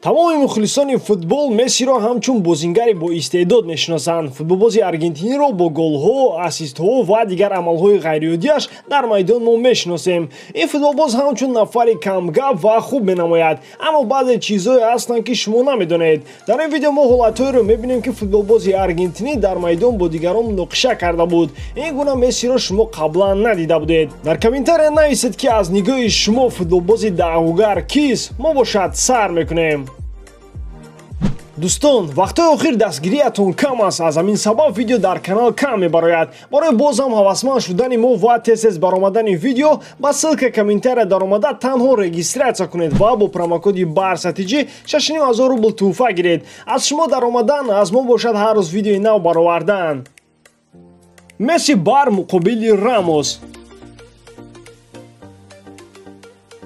Тамоми мухлисони футбол Мессиро ҳамчун бозингари боистеъдод мешиносанд. Футболбози аргентиниро бо голҳо, ассистҳо ва дигар амалҳои ғайриоддиаш дар майдон мо мешиносем. Ин футболбоз ҳамчун нафари камгап ва хуб менамояд, аммо баъзе чизҳое ҳастанд, ки шумо намедонед. Дар ин видео мо ҳолатҳоеро мебинем, ки футболбози аргентинӣ дар майдон бо дигарон муноқиша карда буд. Ин гуна Мессиро шумо қаблан надида будед. Дар комментария нависед, ки аз нигоҳи шумо футболбози даъвогар кист. Мо бошад сар мекунем. Дӯстон, вақтҳои охир дастгириятон кам аст, аз ҳамин сабаб видео дар канал кам мебарояд. Барои боз ҳам ҳавасманд шудани мо ва тез-тез баромадани видео, ба ссылка комментария даромада, танҳо регистрация кунед ва бо промокоди БАРСАТИҷи 6500 рубл тӯҳфа гиред. Аз шумо даромадан, аз мо бошад ҳар рӯз видеои нав баровардан. Месси бар муқобили Рамос.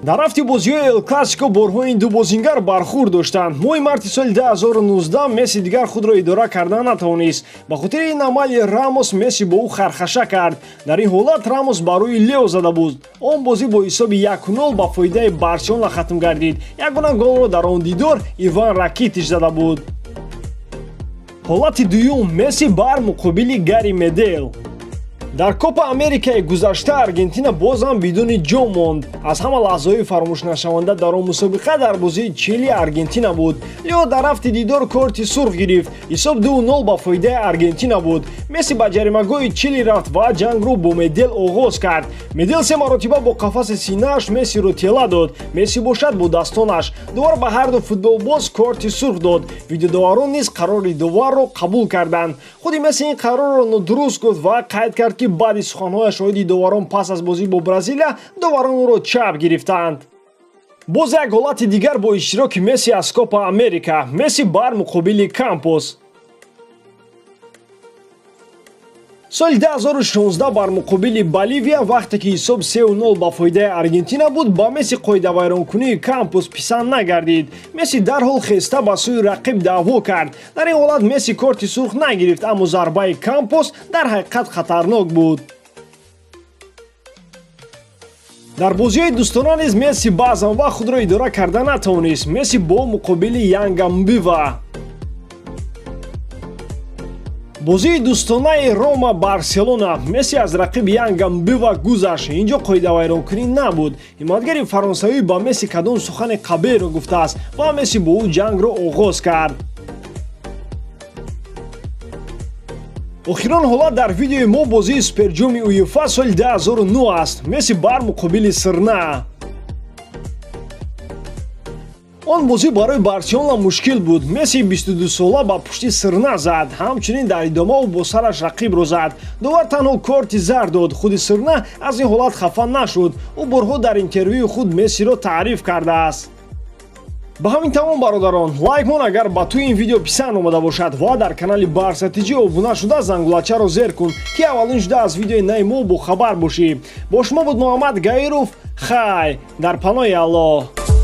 Дар рафти бозиҳои Эл Классико борҳо ин ду бозингар бархӯрд доштанд. Моҳи марти соли 2019 Месси дигар худро идора карда натавонист. Ба хотири ин амали Рамос Месси бо ӯ хархаша кард. Дар ин ҳолат Рамос ба рӯи Лео зада буд. Он бозӣ бо ҳисоби 1-0 ба фоидаи Барселона хатм гардид. Ягона голро дар он дидор Иван Ракитич зада буд. Ҳолати дуюм: Месси бар муқобили Гари Медел. Дар Копа Америкаи гузашта Аргентина боз ҳам бидуни ҷом монд. Аз ҳама лаҳзаҳои фаромӯшнашаванда дар он мусобиқа дар бозии Чили Аргентина буд. Лео дар рафти дидор корти сурх гирифт. Ҳисоб 2-0 ба фоидаи Аргентина буд. Месси ба ҷаримагоҳи Чили рафт ва ҷангро бо Медел оғоз кард. Медел се маротиба бо қафаси синааш Мессиро тела дод, Месси бошад бо дастонаш. Довар ба ҳарду футболбоз корти сурх дод. Видеодоварон низ қарори доварро қабул карданд. Худи Месси ин қарорро нодуруст гуфт ва қайд кард, ки баъди суханҳояш оиди доварон пас аз бозӣ бо Бразилия доварон ӯро чап гирифтанд. Боз як ҳолати дигар бо иштироки Месси аз Копа Америка: Месси бар муқобили Кампос. Соли 2016 бар муқобили Боливия, вақте ки ҳисоб 3-0 ба фоидаи Аргентина буд, ба Месси қоидавайронкунии Кампус писанд нагардид. Месси дарҳол хеста ба сӯи рақиб даъво кард. Дар ин ҳолат Месси корти сурх нагирифт, аммо зарбаи Кампос дар ҳақиқат хатарнок буд. Дар бозиҳои дӯстона низ Месси баъзан вақт худро идора карда натавонист. Месси бо муқобили Янга Мбива. Бозии дӯстонаи Рома Барселона Месси аз рақиб Янга Мбива гузашт. Инҷо қоидавайронкунӣ набуд. Ҳимоятгари фаронсавӣ ба Месси кадом сухани қабеҳро гуфтааст ва Месси бо ӯ ҷангро оғоз кард. Охирон ҳолат дар видеои мо бозии суперҷоми УЕФА соли 2009 аст. Месси бар муқобили Срна. Он бозӣ барои Барселона мушкил буд. Месси 22сола ба пушти Срна зад. Ҳамчунин дар идома ӯ бо сараш рақибро зад. Довар танҳо корти зард дод. Худи Срна аз ин ҳолат хафа нашуд. Ӯ борҳо дар интервюи худ Мессиро таъриф кардааст. Ба ҳамин тамом, бародарон. Лайк мон, агар ба ту ин видео писанд омада бошад, ва дар канали Барса ТЖ обуна шуда, зангулачаро зер кун, ки аввалин шуда аз видеои нави мо бохабар бошӣ. Бо шумо буд Муҳаммад Гаиров. Хай, дар паноҳи Аллоҳ.